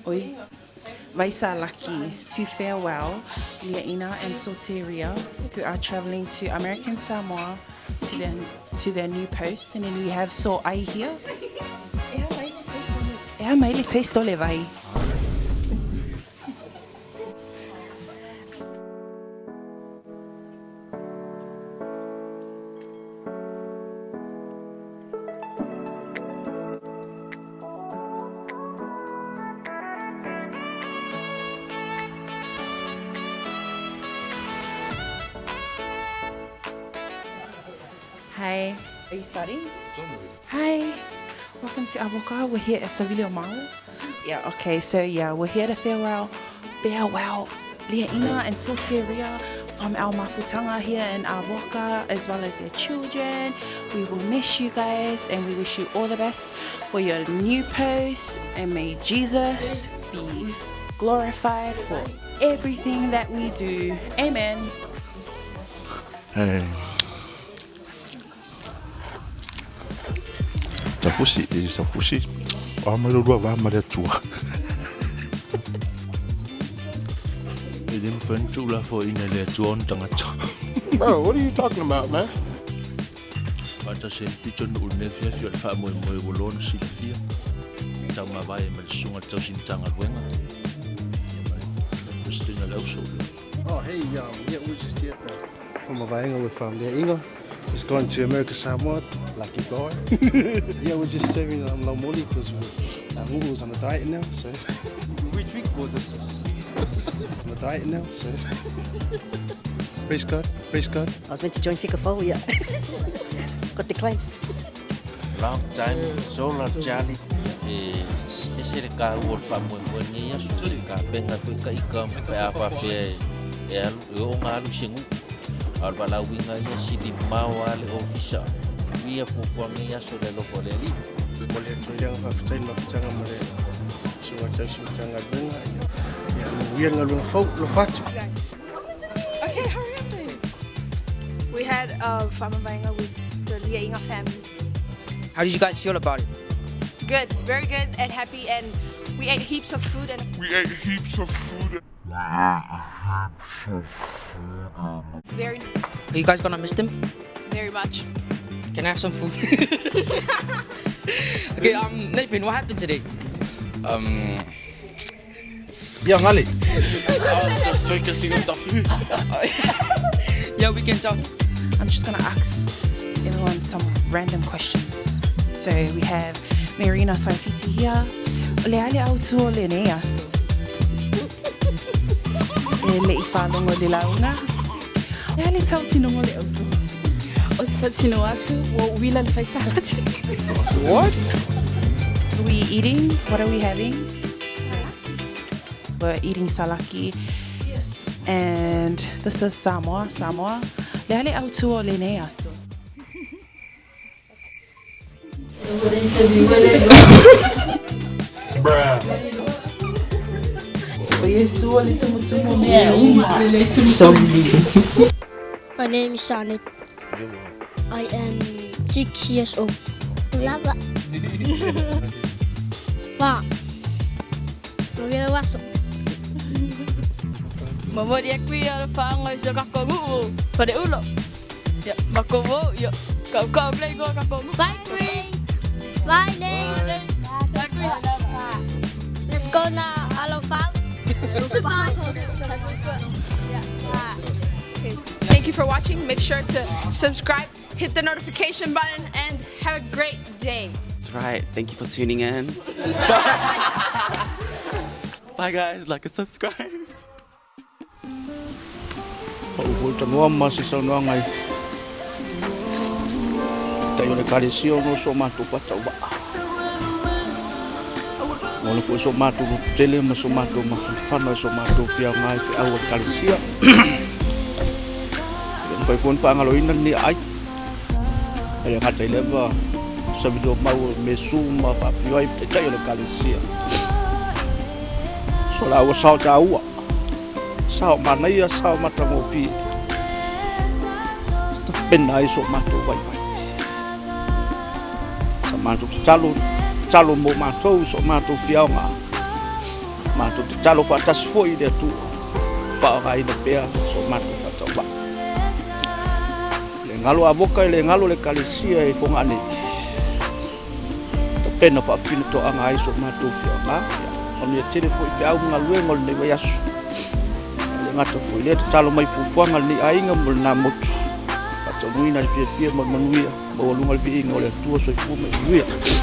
Oi. Vaisa Lucky to farewell Liaina and Soteria who are traveling to American Samoa to their, to their new post. And then we have So Ai here. Ea mai le taste o le vai. Hi. Are you starting? Hi. Welcome to Avoca. We're here at Savilio Mall. Yeah, okay. So yeah, we're here to farewell, farewell Liaina and Soteria from our mafutanga here in Avoca, as well as their children. We will miss you guys and we wish you all the best for your new post. And may Jesus be glorified for everything that we do. Amen. Hey. Tafusi, tafusi. O a mai lua va ma le atua. E le mafai ona tuulafoaiina e le Atua ona tagata. Bro, what are you talking about, man? Faatasi ai le pitonuu i lenei afiafi o le faamoemoe ua loa ona silafia, taumavae ai ma le Susuga i le Tausi Matagaluega, ia ma le Peresetene o le Auso. Oh, hey, yeah, we're just here at the Faamavaega with Liaina. He's going to America Samoa, lucky guy. Yeah, we're just serving laumoli because our Ngu'u's on a diet now, so we drink all this is on a diet now, so praise God, praise God. I was meant to join Fika Fou, yeah. Got declined. Long time, solar Charlie. E ese le kāua o le faamoemoe lenei aso. Tapena foi ka ika pe a faapea e alu, e oo ona alu i se nuu. A o le valaauina ia sili mamao lava le ofisa. Uia fuafuaga nei aso i le alofa o le Alii. Momoli atu ai le agaga faafetai i le mafutaga ma le Susuga Tausi Matagaluega ia manuia le galuega fou. Alofa atu. Okay, hurry up then. We had a faamavaega with the Liaina family. How did you guys feel about it? Good, very good and happy and we ate heaps of food and We ate heaps of food. very Are you guys gonna miss them? very much. Can I have some food? Okay, Nathan, what happened today? Ia Gale. I'm just focusing on the food. Yeah, we can tell. I'm just gonna ask everyone some random questions. So we have Marina Saifiti here. O le ale au tu o lenei aso. E le i whalongo le launga. E ale tau tinongo le autu. O te tino atu, ua uila le faisalati. What? Are we eating? What are we having? We're eating salaki. Yes. And this is Samoa, Samoa. Le ale au tu o lenei aso. O Iesu o le tumutumu o mea uma. My name is Sanit. I am 6 years old. Lava. Fa. Manuia le aso. Momoli aku ia le faaaga i si o kakou nuu o Faleula. Ia, makou ia, kaukau play ko kakou nuu. Bye Chris. Bye Nate. Bye Chris. Let's go now. Alofa. Okay. Thank you for watching. Make sure to subscribe, hit the notification button, and have a great day. That's right. Thank you for tuning in. Bye guys, like and subscribe. Pau foi tanoa ma se saunoaga i tai o le Ekalesia ona o so matou faatauvaa. Ona foi so matou loto tele ma so matou mafanafana i so matou fiaoga i feau a le Ekalesia. E le mafai foi ona faagaloina lenei aai. E le gata i lea ma savili o mau o Mesu ma faafio ai taitai o le Ekalesia. So la ua sao taua. Sao manaia, sao matagofie. Tapena ai so matou vaivai. Sa matou tatalo, tatalo mo matou, so matou fiaoga. Matou tatalo faatasi foi i le Atua e faaaogaina pea so matou faatauvaa. E le galo Avoka, e le galo le Ekalesia i Fogaa nei, tapena faafinatoaga ai so matou afioaga. Ia, manuia tele foi feau ma galuega o lenei vaiaso. E le gata foi i lea, tatalo mai fuafuaga a lenei aiga mo lena motu, faataunuuina le fiafia ma le manuia, maualuga le viiga o le Atua. Soifua ma ia manuia.